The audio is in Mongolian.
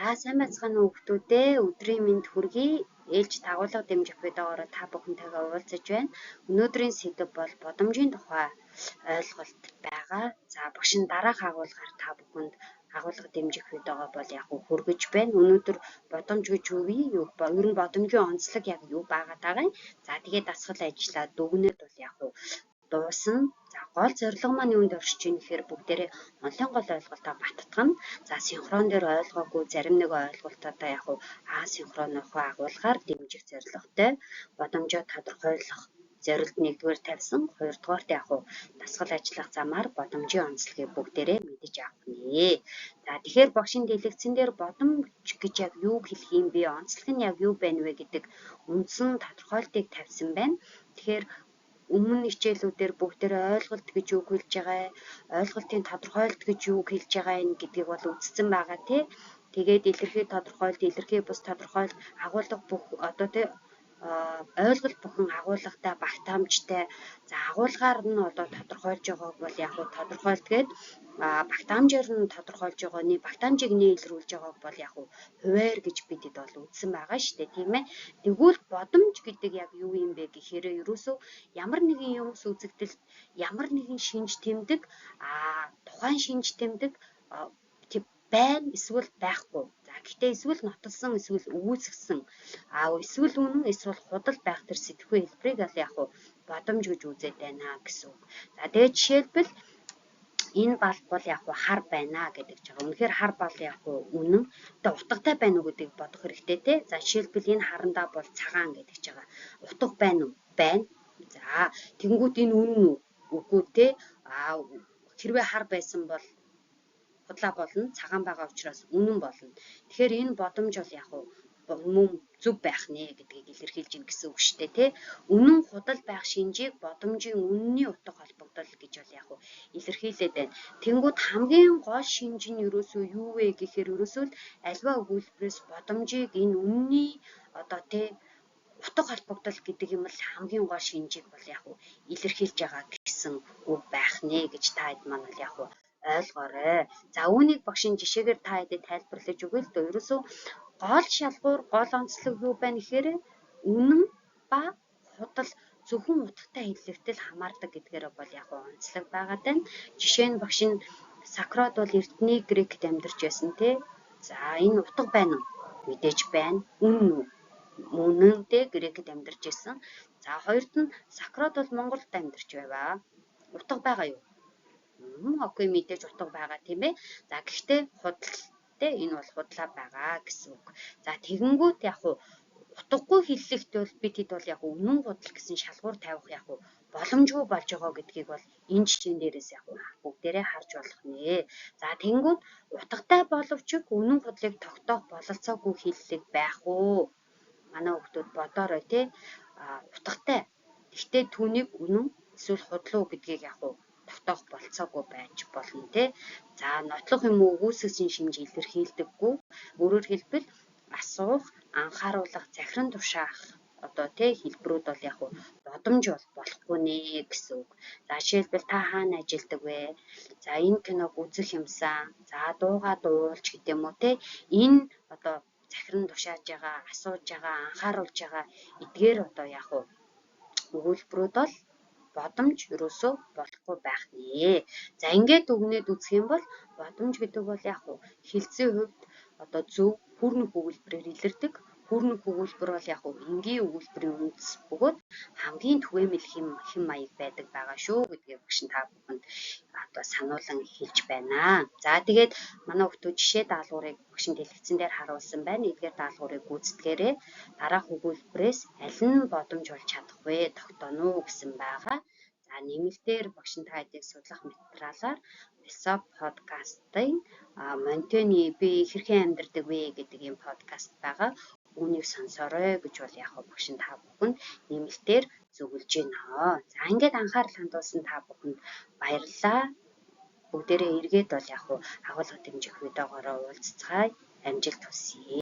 За, сайн байцгаана уу, хүмүүстээ, өдрийн мэнд хүргэе. Ээлжит агуулга дэмжих видеогоор та бүхэнтэйгээ уулзаж байна. Өнөөдрийн сэдэв бол бодомжийн тухай ойлголт байгаа. За, багш нь дараах агуулгаар та бүхэнд агуулга дэмжих видеогоо бол яг хүргэж байна. Өнөөдөр бодомж гэж юу вэ? Ер нь бодомжийн онцлог яг юу байгаад байгаа юм. За, тэгээд дасгал ажиллаа дүгнээд бол яг дуусна. За, гол зорилго маань юунд оршиж ийн гэхээр бүгдээрээ онолын гол ойлголтоо баттгана. За, синхрон дээр ойлгоогүй зарим нэг ойлголтоодоо яг асинхрон нөхөө агуулгаар дэмжих зорилготой, бодомжоо тодорхойлох зорилт нэгдүгээр тавьсан. Хоёрдугаарт яг дасгал ажиллах замаар бодомжийн онцлогийг бүгдээрээ мэдэж авах нэ. За, тэгэхээр багшийн дэлгэцэн дээр бодомж гэж яг юу хэлэх юм бэ? Онцлог нь яг юу байна вэ гэдэг үндсэн тодорхойлтыг тавьсан байна. Тэгэхээр өмнө хичээлүүдээр бүгдээрээ ойлголт гэж юу хэлж байгаа, ойлголтын тодорхойлолт гэж юу хэлж байгаа юм гэдгийг бол үзсэн байгаа, тий. Тэгээд илэрхий тодорхойлолт, илэрхий бус тодорхойлолт, агуулга бүх одоо тий ойлголт бүхэн агуулгатай, багтаамжтай. За, агуулгаар нь одоо тодорхойлж байгааг бол яг нь тодорхойлт гээд, багтаамжаар нь тодорхойлж байгааны багтаамжийг нийлрүүлж байгааг бол яг нь хуваар гэж бидэд бол үзсэн байгаа шүү дээ, тийм ээ. Тэгвэл бодомж гэдэг яг юу юм бэ гэхээр ерөөсөө ямар нэгэн юм үзэгдэлд ямар нэгэн шинж тэмдэг, тухайн шинж тэмдэг байна эсвэл байхгүй. За, гэхдээ эсвэл нотолсон, эсвэл өгүүлсгсэн, эсвэл үнэн, эсвэл худал байх тэр сэтгхүү хэлбэрийг ал яг бодомж гэж үзээд байна гэсэн үг. За, тэгээд жишээлбэл энэ бал бол яг хар байна гэдэг ч байгаа. Үнэхээр хар бал яг үнэн. Тэгээ утгатай байна уу гэдгийг бодох хэрэгтэй, те. За, жишээлбэл энэ харандаа бол цагаан гэдэг ч байгаа. Утга байна уу? Байна. За, тэгэнгүүт энэ үнэн үү? Үгүй, те. Хэрвээ хар байсан бол худлаа болно. Цагаан байгаа учраас үнэн болно. Тэгэхээр энэ бодомж бол яг мөн зөв байх нэ гэдгийг илэрхийлж ийн гэсэн үг шүү дээ, тий. Үнэн худал байх шинжийг бодомжийн үнний утга холбогдол гэж бол яг илэрхийлээд байна. Тэнгүүд хамгийн гол шинж нь ерөөсөө юу вэ гэхээр ерөөсөө л альва өгүүлбэрээс бодомжийг энэ үнний одоо тий утга холбогдол гэдэг юм л хамгийн гол шинжийг бол яг илэрхийлж байгаа гэсэн үг байх нэ гэж та хэд маань бол яг ойлгоорой. За, үүнийг багшийн жишээгээр та хэдэд тайлбарлаж өгье л дөө. Ерөөсөө гол шалгуур, гол онцлог юу байна гэхээр үнэн ба худал зөвхөн утгатай хэллэгтэл хамаардаг гэдгээрээ бол яг онцлог байгаад байна. Жишээ нь багш нь Сократ бол эртний Грект амьдарч байсан, тий. За, энэ утга байна уу? Мэдээж байна. Үнэн үү? Үнэн, тий, Грект амьдарч байсан. За, хоёрт нь Сократ бол Монголд амьдарч байваа. Утга байгаа юу? Окей, мэдээж утга байгаа, тийм ээ. За, гэхдээ худал, те, энэ бол худлаа байгаа гэсэн үг. За, тэгэнгүүт яг уу утгагүй хэллэгт бол бид хэд бол яг үнэн худал гэсэн шалгуур тавих яг боломжгүй болж байгаа гэдгийг бол энэ жишээн дээрээс яг бүгдээрээ харж болох нэ. За, тэгэнгүүт утгатай боловч үнэн худлыг тогтоох бололцоогүй хэллэг байх уу? Манай хүмүүс бодоорой, те. Утгатай. Гэхдээ түүнийг үнэн эсвэл худлаа гэдгийг яг тогтоох болцоогүй байж болно, те. За, нотлох юм уу үгүйсгэсэн шинж илэрхийлдэггүй. Өөрөөр хэлбэл асуух, анхааруулах, захиран тушаах одоо тий хэлбэрүүд бол яг бодомж бол болохгүй нэ гэсэн үг. За, жишээлбэл та хаана ажилладаг вэ? За, энэ киног үзэх юмсан. За, дуугаа дуулж гэдэг юм уу, те. Энэ одоо захиран тушааж байгаа, асууж байгаа, анхааруулж байгаа эдгээр одоо яг өгүүлбэрүүд бол бодомж ерөөсөө болохгүй байх нэ. За, ингээд дүгнээд үзэх юм бол бодомж гэдэг бол яг хэлцийн хувьд одоо зөв хүүрнэх өгүүлбэрээр илэрдэг. Хүүрнэх өгүүлбэр бол яг энгийн өгүүлбэрийн үндэс бөгөөд хамгийн түгээмэл хэм хэм маяг байдаг байгаа шүү гэдгийг багш нь та бүхэнд одоо сануулan хэлж байна. За, тэгээд манай хүмүүс жишээ даалгаврыг багш нь дэлгэцэн дээр харуулсан байна. Эдгээр даалгаврыг гүйцэтгээрэй. Дараах өгүүлбэрээс аль нь бодомж болж чадах вэ? Тогтооно уу гэсэн байгаа. За, нэмэлтээр багш нь та хэдийг судлах материалаар Философи подкастын Монтени би хэрхэн амьдардаг вэ гэдэг ийм подкаст байгаа. Үүнийг сонсоорой гэж бол яг багш нь та бүхэнд нэмэлтээр зөвлөж байна. За, ингээд анхаарал хандуулсан та бүхэнд баярлалаа. Бүгдээрээ эргээд бол яг агуулга дэмжих видеогоороо уулзцгаая. Амжилт хүсье.